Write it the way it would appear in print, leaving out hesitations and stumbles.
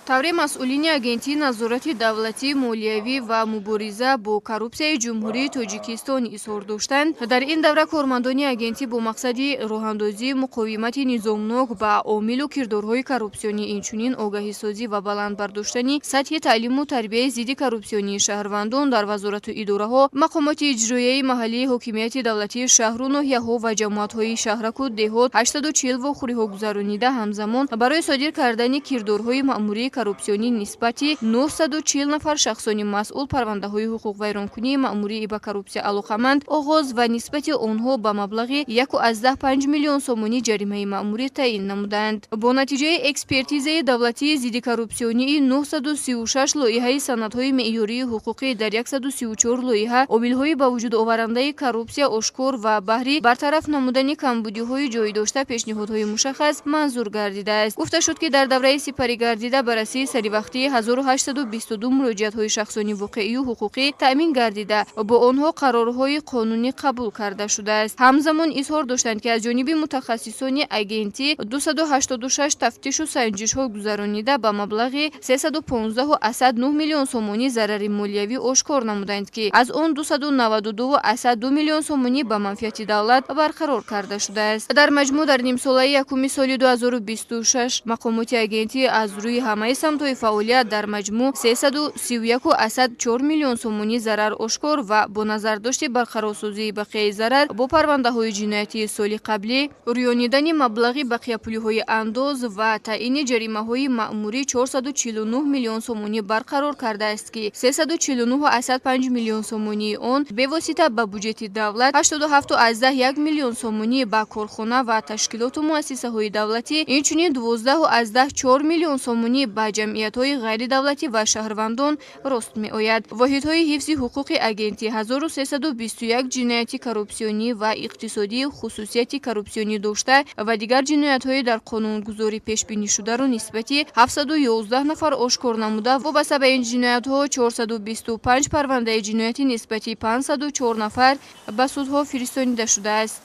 Тавре масъулини Агентии назорати давлатии молиявӣ ва мубориза бо коррупсияи Ҷумҳурии Тоҷикистон изҳор доштанд, дар ин давра кормандони агентӣ бо мақсади роҳандозии муқовимати низомнок ба омилу кирдорҳои коррупсионӣ, инчунин огаҳисозӣ ва баланд бардоштани сатҳи таълиму тарбияи зидди коррупсионии шаҳрвандон дар вазорату идораҳо, мақомоти иҷроияи маҳаллии ҳокимияти давлатии шаҳру ноҳияҳо ва ҷамоатҳои шаҳраку деҳот 840 вохӯриҳо гузаронида, ҳамзамон барои содир кардани кирдорҳои маъмурии коррупсионӣ нисбати 940 нафар шахсони масъул парвандаҳои ҳуқуқвайронкунии маъмурии ба коррупсия алоқаманд оғоз ва нисбати онҳо ба маблағи 1,5 миллион сомонӣ ҷаримаи маъмурӣ таъин намуданд. Бо натиҷаи экспертизаи давлатии зидди коррупсионии 936 лоиҳаи санадҳои меъёрии ҳуқуқӣ дар 134 лоиҳа омилҳои ба вуҷуд оварандаи коррупсия ошкор ва баҳри бартараф намудани камбудиҳои ҷой дошта пешниҳодҳои мушаххас манзур гардидааст. Гуфта шуд, ки дар давраи сипарӣ гардида баррасии саривақтии 1822 муроҷиатҳои шахсони воқеию ҳуқуқӣ таъмин гардида, бо онҳо қарорҳои қонунӣ қабул карда шудааст. Ҳамзамон изҳор доштанд, ки аз ҷониби мутахассисони агентӣ 286 тафтишу санҷишҳо гузаронида, ба маблағи 315,9 миллион сомонӣ зарари молиявӣ ошкор намуданд, ки аз он 292,2 миллион сомонӣ ба манфиати давлат барқарор карда шудааст. Дар маҷмӯъ дар нимсолаи якуми соли 2026 мақомоти агентӣ аз рӯи ҳамаи самтҳои фаъолият дар маҷмӯъ 331,4 миллион сомонӣ зарар ошкор ва бо назардошти барқарорсозии бақияи зарар бо парвандаҳои ҷиноятии соли қаблӣ, рӯёнидани маблағи бақияпулиҳои андоз ва таъини ҷаримаҳои маъмурӣ 449 миллион сомонӣ барқарор кардааст, ки 349,5 миллион сомонии он бевосита ба буҷети давлат, 87,1 миллион сомонӣ ба корхона ва ташкилоту муассисаҳои давлатӣ, инчунин 12,4 миллион сомонӣ ба ҷамъиятҳои ғайридавлатӣ ва шаҳрвандон рост меояд. Воҳидҳои ҳифзи ҳуқуқи агентӣ 1321 ҷинояти коррупсионӣ ва иқтисодии хусусияти коррупсионӣ дошта ва дигар ҷиноятҳои дар қонунгузорӣ пешбинишударо нисбати 711 нафар ошкор намуда, вобаста ба ин ҷиноятҳо 425 парвандаи ҷиноятӣ нисбати 504 нафар ба судҳо фиристонида шудааст.